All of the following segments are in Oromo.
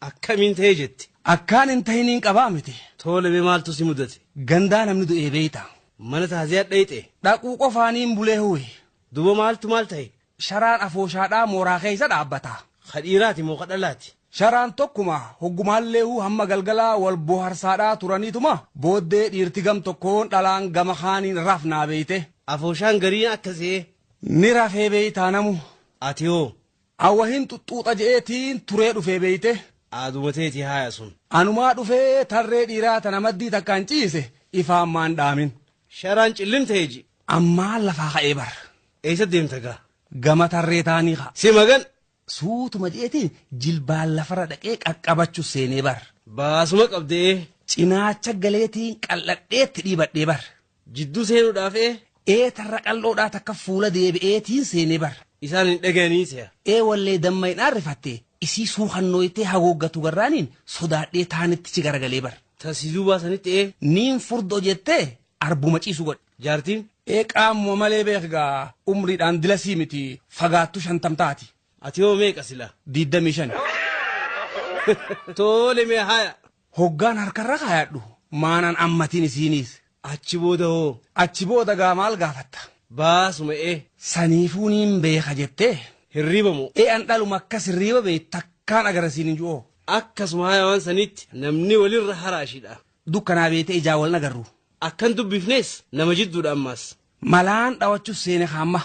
Akkamiin ta'e jetti? Akkaan hin tahiniin qabaa miti. Tole mee maaltu si mudate? Gandaa namni du'ee beeyta. Mana taaziyaa dhayxe. Dhaquu qofaaniin bulee huwe. Duba maaltu maal ta'e? Sharaan afooshaadhaa mooraa keessa dhaabbata. Ka dhiiraati moo ka dhalaati? Sharaan tokkuma hoggumaalleehuu hamma galgalaa wal boharsaadhaa turaniituma booddee dhiirti gam tokkoon dhalaan gama kaaniin rafnaa beeyte. Afooshaan gariin akkasii. Ni rafee beeytaa namu. Ati hoo? Awwahin xuxxuuxa je'eetiin turee dhufee beeyte. Aaduma teeti haaya sun. Anumaa dhufee tarree dhiiraa tana maddii takkaan ciise ifaan maan dhaamin. Sharaan cillim ta'e ji. Ammaan lafaa ka'ee bar. Eessa deemta gaa? Gama tarree taanii ka'a. Si magan. Suutuma je'eetiin jilbaan lafarra dhaqee qaqqabachu seenee bar. Baasuma qabdee. Cinaacha galeetiin qal'adheetti dhiibadhee bar. Jidduu seenuudhaaf ee? Ee tarra qal'oodhaa takka fuula deebi'eetiin seenee bar. Isaan hin dhaga'anii se'a. Ee wallee damma hin rifatte isii suukannooytee haguuggatu garraaniin sodaadhee taanitti ci garagalee bar. Tasii duubaa sanitti ee? Niin furdoo jettee arbuma ciisu godhe. Jaartiin? Ee qaamuma malee beekgaa umriidhaan dilasii miti fagaattu 50 taati. Ati hoo meeqa sila? 25. Tole mee haaya. Hoggaan harkarra kaayadhu maanaan ammatiin isiiniis. Achi booda hoo? Achi booda gaa maal gaafatta? Baasuma ee. Saniifuu niin beeka jettee. Hirriiba moo? Ee an dhaluma akkas hirriiba bee takkaan agarasiin hin ji'oo. Akkasuma haaya waan sanitti namni walirra haraashidha. Dukkanaa beetee ijaa wal nagarru. Akkan dubbifnes nama jidduudha ammaas. Malaan dhawachuuf seene kaamma.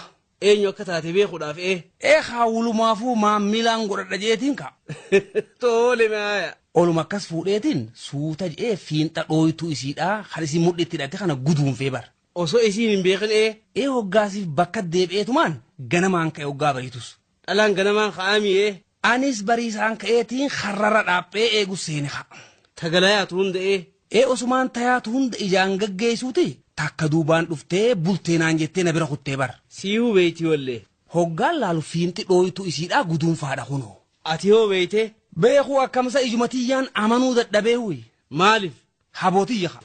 Eenyu akka taate beekuudhaaf ee? Ee kaawwulumaafuu maammilaan godhadha jeetiin ka. Tole mee haaya. Oluma akkas fuudheetiin suuta je'ee fiinxa dhooytuu isiidhaa kan isin mudhiitti hidhatte kana guduunfee bar. Osoo isiin hin beekin ee? Ee hoggaasiif bakka deebi'eetumaan ganamaan ka'e hoggaa bariitus. Dhalaan ganamaan ka'aamii ee? Anis bariisaan ka'eetiin harrarra dhaaphee eegu seene ka'a. Tagalayaatu hunda ee? Ee osumaan tayaatu hunda ijaan gaggeessuuti takka duubaan dhuftee bulteenaan jettee na bira kuttee bar. Siihuu beeyti wallee. Hoggaan laalu fiinxi dhooytuu isiidhaa guduunfaadha kunoo. Ati hoo beeyte? Beekuu akkamsa ijuma tiyyaan amanuu dadhabee huyi. Maaliif? Habootiyya ka.